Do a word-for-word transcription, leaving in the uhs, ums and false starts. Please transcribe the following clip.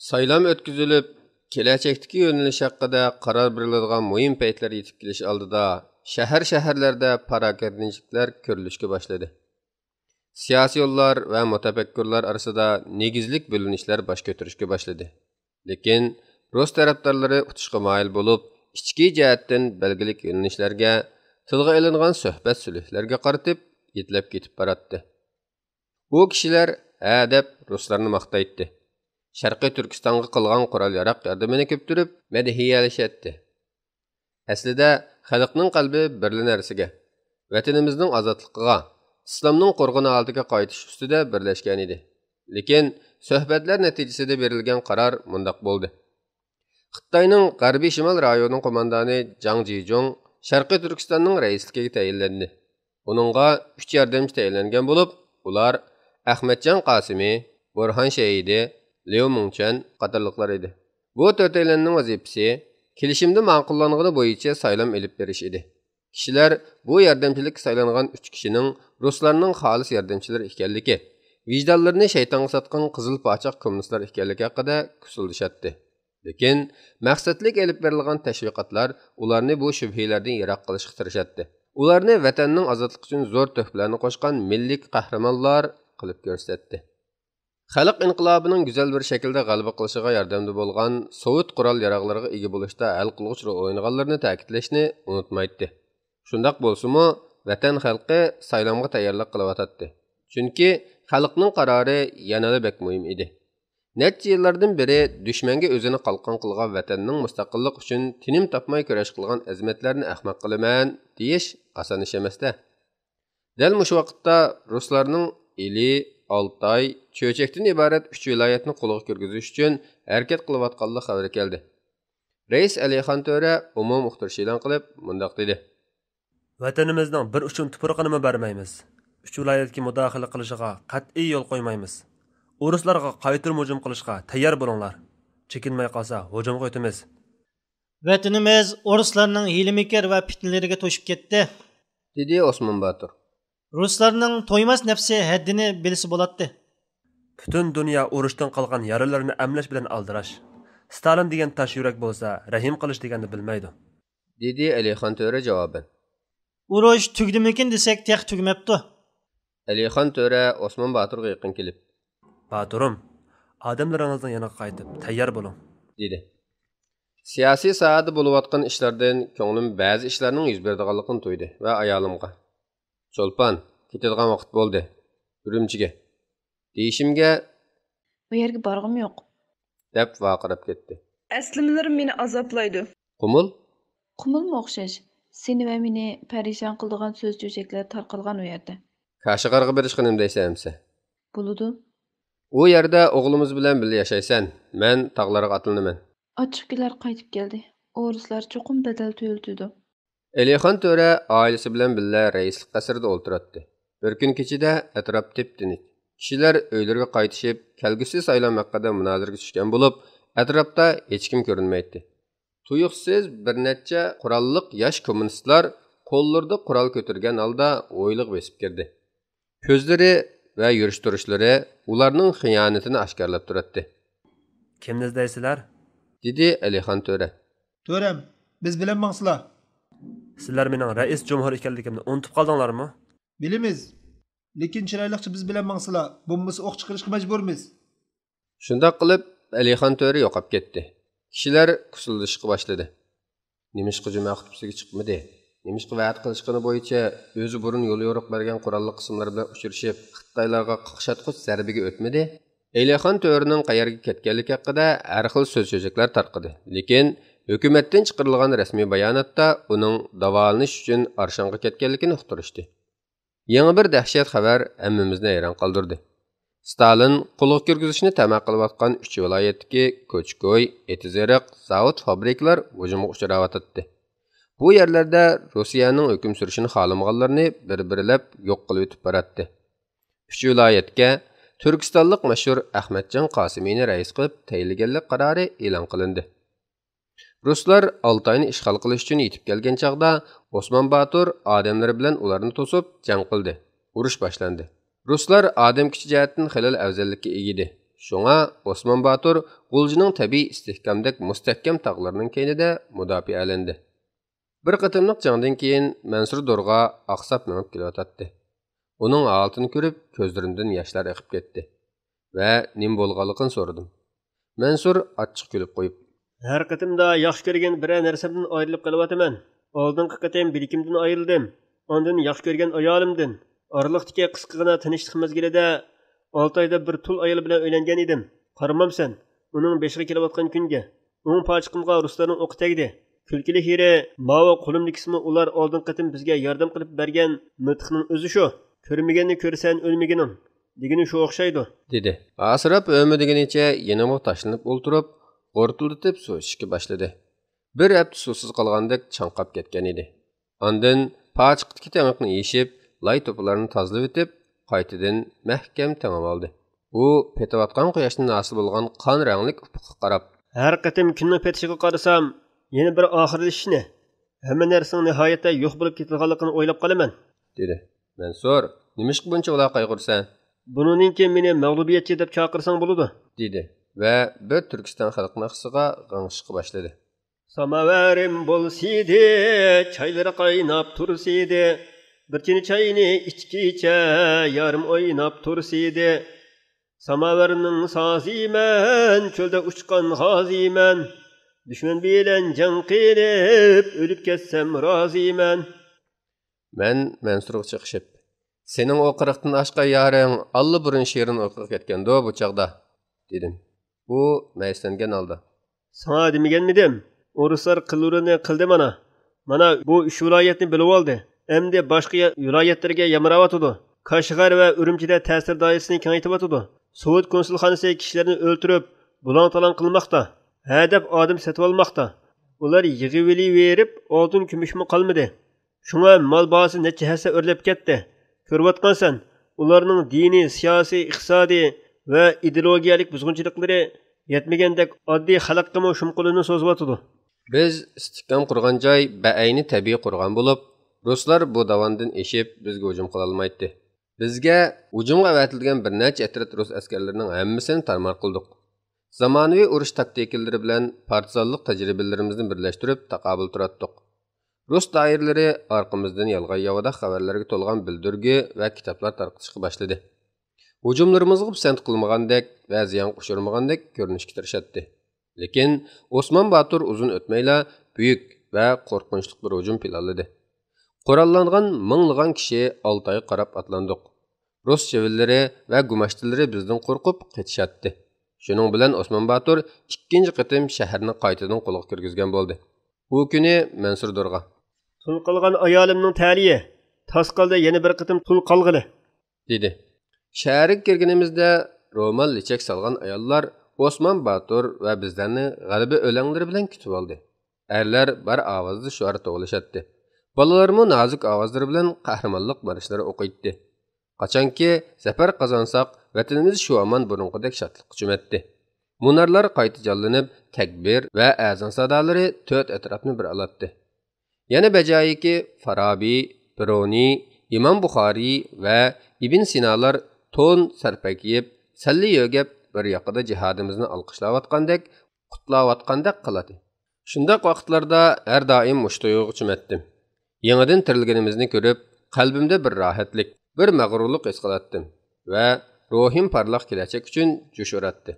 سايلام ئۆتكۈزۈلۈپ، كېلەچەكتىكى يۆنىلىش ھەققىدە قارار بېرىلىدىغان مۇھىم پەيتلەر يېتىپ كېلىش ئالدىدا، شەھەر-شەھەرلەردە پاراكەندىچىلىكلەر كۆرۈلۈشكە باشلىدى. سىياسىيونلار ۋە مۇتەپەككۇرلار ئارىسىدا نېگىزلىك بۆلۈنۈشلەر باش كۆتۈرۈشكە باشلىدى. لېكىن رۇس تەرەپدارلىرى ئۇتۇشقا مايىل بولۇپ، ئىچكى جەھەتتىن بەلگىلىك يۆنىلىشلەرگە، تىلغا ئېلىنغان سۆھبەت-سۈلھىلەرگە قارىتىپ يېتىلەپ كېتىپ باراتتى. ئۇ كىشىلەر ھە دەپ رۇسلارنى ماختايتتى. شەرقىي تۈركىستانغا قىلغان قورال-ياراغ ياردىمىنى كۆپتۈرۈپ مەدھىيەلىشەتتى. ئەسلىدە خەلقنىڭ قەلبى بىرلا نەرسىگە، ۋەتىنىمىزنىڭ ئازادلىقىغا، ئىسلامنىڭ قورغىنى ھالىتىگە قايتىش ئۈستىدە بىرلەشكەن ئىدى. لېكىن سۆھبەتلەر نەتىجىسىدە بېرىلگەن قارار مۇنداق بولدى. خىتاينىڭ غەربىي شىمال رايونىنىڭ قوماندانى جاڭ جىجۇڭ شەرقىي تۈركىستاننىڭ رەئىسلىكىگە تەيىنلەندى. ئۇنىڭغا ئۈچ ياردەمچى تەيىنلەنگەن بولۇپ، ئۇلار ئەخمەتجان قاسىمى، بۇرھان شەھىدى، ليۇ مىڭچۈەن قاتارلىقلار ئىدى. بۇ تۆتەيلەننىڭ ۋەزىپىسى كېلىشىمدە ماقۇللانغىنى بويىچە سايلام ئېلىپ بېرىش ئىدى. كىشىلەر بۇ ياردەمچىلىككە سايلانغان ئۈچ كىشىنىڭ رۇسلارنىڭ خالىس ياردەمچىلىرى ئىكەنلىكى، ۋىجدانلىرىنى شەيتانغا ساتقان قىزىل پاچاق كوممۇنىستلار ئىكەنلىكى ھەققىدە كۇسۇلدىشاتتى. لېكىن مەقسەتلىك ئېلىپ بېرىلغان تەشۋىقاتلار ئۇلارنى بۇ شۈبھىلەردىن يىراق قىلىشقا تىرىشاتتى. ئۇلارنى ۋەتەننىڭ ئازادلىقى ئۈچۈن زور تۆھپىلەرنى قوشقان مىللىي قەھرىمانلار قىلىپ كۆرسىتەتتى. خەلق ئىنقىلابىنىڭ گۈزەل بىر شەكىلدە غەلىبە قىلىشىغا ياردەمدە بولغان سوۋېت قورال-ياراغلىرىغا ئىگە بولۇشتا ھەل قىلغۇچ رول ئوينىغانلىرىنى تەكىتلەشنى ئۇنتۇمايتتى. شۇنداق بولسىمۇ، ۋەتەن خەلقى سايلامغا تەييارلىق قىلىۋاتاتتى. چۈنكى خەلقنىڭ قارارى يەنىلا بەك مۇھىم ئىدى. نەچچە يىللاردىن بېرى دۈشمەنگە ئۆزىنى قالقان قىلغان ۋەتەننىڭ مۇستەقىللىقى ئۈچۈن تىنىم تاپماي كۈرەش قىلغان ئەزىمەتلەرنى ئەخمەق قىلىمەن دېيىش ئاسان ئىش ئەمەستە. دەل مۇشۇ ۋاقىتتا رۇسلارنىڭ ئىلى، ئالتاي، چۆچەكتىن ئىبارەت ئۈچ ۋىلايەتنى قولغا كىرگۈزۈش ئۈچۈن ھەرىكەت قىلىۋاتقانلىق خەۋىرى كەلدى. رەئىس ئەلىخان تۆرە ئومۇمىي ئۇقتۇرۇش ئېلان قىلىپ مۇنداق دېدى. ۋەتىنىمىزنىڭ بىر ئۇچۇم تۇپرىقىنىمۇ بەرمەيمىز. ئۈچ ۋىلايەتكە مۇداخىلە قىلىشىغا قەتئىي يول قويمايمىز. ئورۇسلارغا قايتۇرما ھۇجۇم قىلىشقا تەييار بولۇڭلار. چېكىنمەي قالسا ھۇجۇمغا ئۆتىمىز. ۋەتىنىمىز ئورۇسلارنىڭ ھىيلە-مىكىر ۋە پىتنىلىرىگە توشۇپ كەتتى. دېدى ئوسمان باتۇر. رۇسلارنىڭ تويماس نەپسى ھەددىنى بىلسە بولاتتى. پۈتۈن دۇنيا ئۇرۇشتىن قالغان يارىلىرىنى ئەملەش بىلەن ئالدىراش. ستالىن دېگەن تاش يۈرەك بولسا، رەھىم قىلىش دېگەننى بىلمەيدۇ. دېدى ئەلىخان تۆرە جاۋابەن. ئۇرۇش تۈگىدىمىكىن دېسەك، تېخى تۈگىمەپتۇ. ئەلىخان تۆرە ئوسمان باتۇرغا يېقىن كېلىپ. باتۇرۇم، ئادەملىرىڭىزنىڭ يېنىغا قايتىپ، تەييار بولۇڭ. دېدى. سىياسىي ساھەدە بولۇۋاتقان ئىشلاردىن كۆڭلۈم بەزى ئىشلارنىڭ يۈز بېرىدىغانلىقىنى تۇيدى ۋە ئايالىمغا، چولپان، كېتىدىغان ۋاقىت بولدى، ئۈرۈمچىگە، دېيىشىمگە، ئۇ يەرگە بارغۇم يوق، دەپ ۋارقىراپ كەتتى. ئەسلىمىلىرىم مېنى ئازابلايدۇ. قۇمۇل؟ قۇمۇلمۇ ئوخشاش. سېنى ۋە مېنى پەرىشان قىلىدىغان سۆز-چۆچەكلەر تارقالغان ئۇ يەردە. كاشىغارغا بېرىشقا نېمە دەيسەن ئەمسە؟ بولىدۇ. ئۇ يەردە ئوغلىمىز بىلەن بىللە ياشايسەن، مەن تاغلارغا ئاتلىنىمەن. ئاچچىقكىلەر قايتىپ كەلدى. ئورۇسلار چوقۇم بەدەل تۆلىتىدۇ. ئەلىخان تۆرە ئائىلىسى بىلەن بىللە رەئىسلىك قەسرىدە ئولتۇراتتى. بىر كۈن كېچىدە ئەتراپ تىپتىنچ. كىشىلەر ئۆيلىرىگە قايتىشىپ، كەلگۈسى سايلام ھەققىدە مۇنازىرىگە چۈشكەن بولۇپ، ئەتراپتا ھېچكىم كۆرۈنمەيتتى. تۇيۇقسىز بىر نەچچە قوراللىق ياش كوممۇنىستلار قوللىرىدا قورال كۆتۈرگەن ھالدا ھويلىغا بېسىپ كىردى. كۆزلىرى ۋە يۈرۈش-تۇرۇشلىرى ئۇلارنىڭ خىيانىتىنى ئاشكارىلاپ تۇراتتى. كىمنى ئىزدەيسىلەر؟ دېدى ئەلىخان تۆرە. تۆرەم، بىز بىلەن ماڭسىلا. سىلەر مېنىڭ رەئىس جۇمھۇر ئىكەنلىكىمنى ئۇنتۇپ قالدىڭلارمۇ؟ بىلىمىز. لېكىن چىرايلىقچە بىز بىلەن ماڭسىلا، بولمىسا ئوق چىقىرىشقا مەجبۇرمىز. شۇنداق قىلىپ، ئەلىخان تۆرە يوقاپ كەتتى. كىشىلەر كۇسۇلدىشىشقا باشلىدى. نېمىشقا جۈمە خۇتبىسىگە چىقمىدى؟ نېمىشقا ۋەدە قىلىشقىنى بويىچە ئۆزى بۇرۇن يوليورۇق بەرگەن قوراللىق قىسىملار بىلەن ئۇچرىشىپ، خىتايلارغا قاقشاتقۇچ زەربىگە ئۆتمىدى؟ ئەلىخان تۆرىنىڭ قەيەرگە كەتكەنلىكى ھەققىدە ھەر خىل سۆز-چۆچەكلەر تارقىدى. لېكىن ھۆكۈمەتتىن چىقىرىلغان رەسمىي باياناتتا ئۇنىڭ داۋالىنىش ئۈچۈن ئارشانغا كەتكەنلىكىنى ئۇقتۇرۇشتى. يېڭى بىر دەھشەت خەۋەر ھەممىمىزنى ھەيران قالدۇردى. ستالىن قولغا كىرگۈزۈشنى تەمە قىلىۋاتقان ئۈچ ۋىلايەتتىكى كوچا-كوي، ئېتىز-ئېرىق، زاۋۇت-فابرىكىلار ھۇجۇمغا ئۇچراۋاتاتتى. بۇ يەرلەردە روسىيەنىڭ ھۆكۈم سۈرۈشىنى خالىمىغانلىرىنى بىر-بىرلەپ يوق قىلىۋېتىپ باراتتى. ئۈچ ۋىلايەتكە تۈركىستانلىق مەشھۇر ئەخمەتجان قاسىمىنى رەئىس قىلىپ تەيىنلىگەنلىك قارارى ئېلان قىلىندى. رۇسلار ئالتاينى ئىشغال قىلىش ئۈچۈن يېتىپ كەلگەن چاغدا، ئوسمان باتۇر ئادەملىرى بىلەن ئۇلارنى توسۇپ جەڭ قىلدى. ئۇرۇش باشلاندى. رۇسلار ئادەم كۈچى جەھەتتىن خېلىلا ئەۋزەللىككە ئىگە ئىدى. شۇڭا ئوسمان باتۇر غۇلجىنىڭ تەبىئىي ئىستىھكامدەك مۇستەھكەم تاغلىرىنىڭ كەينىدە مۇداپىئەلەندى. بىر قېتىملىق جەڭدىن كېيىن مەنسۇر دورغا ئاقساپ مېڭىپ كېلىۋاتاتتى. ئۇنىڭ ھالىتىنى كۆرۈپ، كۆزلىرىمدىن ياشلار ئېقىپ كەتتى ۋە نېمە بولغانلىقىنى سورىدىم. مەنسۇر ئاچچىق كۈلۈپ قويۇپ، ھەر قېتىمدا ياخشى كۆرگەن بىرەر نەرسەمدىن ئايرىلىپ قېلىۋاتىمەن. ئالدىنقى قېتىم بىلىكىمدىن ئايرىلدىم. ئاندىن ياخشى كۆرگەن ئايالىمدىن. ئارىلىقتىكى قىسقىغىنا تىنچلىق مەزگىلىدە ئالتايدا بىر تۇل ئايال بىلەن ئۆيلەنگەن ئىدىم. قارىمامسەن، ئۇنىڭ بېشىغا كېلىۋاتقان كۈنگە. ئوڭ پاچىقىمغا رۇسلارنىڭ ئوقى تەگدى. كۈلكىلىك يېرى، ماۋۇ قولۇمدىكىسىمۇ ئۇلار ئالدىنقى قېتىم بىزگە ياردەم قىلىپ بەرگەن مىلتىقنىڭ ئۆزى شۇ. كۆرمىگەننى كۆرسەن ئۆلمىگىنىڭ دېگىنى شۇ ئوخشايدۇ، دېدى. ئاسراپ ئۆمە دېگىنىچە يېنىمغا تاشلىنىپ ئولتۇرۇپ، غورتۇلدىتىپ سۇ ئىچىشكە باشلىدى. بىر ھەپتە سۇسىز قالغاندەك چاڭقاپ كەتكەن ئىدى. ئاندىن پاچىقىدىكى تېڭىقنى يېشىپ، لاي توپىلارنى تازىلىۋېتىپ، قايتىدىن مەھكەم تېڭىۋالدى. ئۇ پېتىۋاتقان قۇياشتىن ھاسىل بولغان قان رەڭلىك ئۇپۇققا قاراپ، ھەر قېتىم كۈننىڭ پېتىشىغا قارىسام، يەنە بىر ئاخىرلىشىشنى، ھەممە نەرسىنىڭ نىھايەتتە يوق بولۇپ كېتىدىغانلىقىنى ئويلاپ قالىمەن، دېدى. مەنسۇر، نېمىشقا بۇنچىۋالا قايغۇرىسەن؟ بۇنىڭدىن كېيىن مېنى مەغلۇبىيەتچى دەپ چاقىرساڭ بولىدۇ، دېدى ۋە بىر تۈركىستان خەلق ناخشىسىغا غىڭشىشقا باشلىدى. ساماۋارىم بولسىدى، چايلىرى قايناپ تۇرسىدى، بىر چىنە چاينى ئىچكىچە يارىم ئويناپ تۇرسىدى. ساماۋارنىڭ سازىمەن، چۆلدە ئۇچقان غازىمەن، دۈشمەن بىلەن جەڭ قىلىپ ئۆلۈپ كەتسەم رازىمەن. مەن مەنسۇرغا چېقىشىپ، سېنىڭ ئۇ قىرىقتىن ئاشقان يارىڭ ئاللىبۇرۇن شېرىن ئۇيقۇغا كەتكەندۇ بۇ چاغدا، دېدىم. ئۇ مەيۈسلەنگەن ھالدا، ساڭا دېمىگەنمىدىم؟ ئورۇسلار قىلۇرىنى قىلدى مانا. مانا بۇ ئۈچ ۋىلايەتنى بۆلۈۋالدى. ئەمدى باشقا يا-، ۋىلايەتلەرگە يامراۋاتىدۇ. كاشغەر ۋە ئۈرۈمچىدە تەسىر دائىرىسىنى كېڭەيتىۋاتىدۇ. سوۋېت كونسۇلخانىسى كىشىلەرنى ئۆلتۈرۈپ، بۇلاڭ-تالاڭ قىلماقتا. ھەدەپ ئادەم سېتىۋالماقتا. ئۇلار يىغىۋېلىۋېرىپ، ئالتۇن كۈمۈشمۇ قالمىدى. شۇڭا مال باھاسى نەچچە ھەسسە ئۆرلەپ كەتتى. كۆرۈۋاتقانسەن، ئۇلارنىڭ دىنىي، سىياسىي، ئىقتىسادىي ۋە ئىدېئولوگىيەلىك بۇزغۇنچىلىقلىرى يەتمىگەندەك ئاددىي خەلققىمۇ شۇم قولىنى سوزۇۋاتىدۇ. بىز ئىستىھكام قۇرغان جاي بەئەينى تەبىئىي قورغان بولۇپ، رۇسلار بۇ داۋاندىن ئېشىپ بىزگە ھۇجۇم قىلالمايتتى. بىزگە ھۇجۇمغا ئەۋەتىلگەن بىر نەچچە ئەترەت رۇس ئەسكەرلىرىنىڭ ھەممىسىنى تارمار قىلدۇق. زامانىۋى ئۇرۇش تاكتىكىلىرى بىلەن پارتىزانلىق تەجرىبىلىرىمىزنى بىرلەشتۈرۈپ تاقابىل تۇراتتۇق. رۇس دائىرىلىرى ئارقىمىزدىن يالغان-ياۋىداق خەۋەرلەرگە تولغان بىلدۈرگە ۋە كىتابلار تارقىتىشقا باشلىدى. ھۇجۇملىرىمىزغا پىسەنت قىلمىغاندەك ۋە زىيانغا ئۇچرىمىغاندەك كۆرۈنۈشكە تىرىشاتتى. لېكىن ئوسمان باتۇر ئۇزۇن ئۆتمەيلا بۈيۈك ۋە قورقۇنچلۇق بىر ھۇجۇم پىلانلىدى. قوراللانغان مىڭلىغان كىشى ئالتايغا قاراپ ئاتلاندۇق. رۇس چىۋىنلىرى ۋە گۇماشتىلىرى بىزدىن قورقۇپ قېچىشاتتى. شۇنىڭ بىلەن ئوسمان باتۇر ئىككىنچى قېتىم شەھەرنى قايتىدىن قولغا كىرگۈزگەن بولدى. ئۇ كۈنى مەنسۇر دورغا، تۇل قالغان ئايالىمنىڭ تەلىيى، تاسقالدا يەنە بىر قېتىم تۇل قالغىلى، دېدى. شەھەرگە كىرگىنىمىزدە رومال لېچەك سالغان ئاياللار ئوسمان باتۇر ۋە بىزلەرنى غەلىبە ئۆلەڭلىرى بىلەن كۈتۈۋالدى. ئەرلەر بار ئاۋازدا شوئار توۋلىشاتتى. بالىلارمۇ نازۇك ئاۋازلىرى بىلەن قەھرىمانلىق مارشلىرى ئوقۇيتتى. قاچانكى زەپەر قازانساق، ۋەتىنىمىز شۇ ھامان بۇرۇنقىدەك شادلىققا چۆمەتتى. مۇنارلار قايتا جانلىنىپ، تەكبىر ۋە ئەزان سادالىرى تۆت ئەتراپنى بىر ئالاتتى. يەنە بەجايىكى، فارابى، بىرۇنى، ئىمام بۇخارى ۋە ئىبن سىنالار تون سەرپە كىيىپ، سەللە يۆگەپ، بىر ياقىدا جىھادىمىزنى ئالقىشلاۋاتقاندەك، قۇتلاۋاتقاندەك قىلاتتى. شۇنداق ۋاقىتلاردا ھەر دائىم مۇشۇ تۇيغۇغا چۆمەتتىم. يېڭىدىن تىرىلگىنىمىزنى كۆرۈپ، قەلبىمدە بىر راھەتلىك، بىر مەغرۇرلۇق ھېس قىلاتتىم ۋە روھىم پارلاق كېلەچەك ئۈچۈن جۇش ئۇراتتى.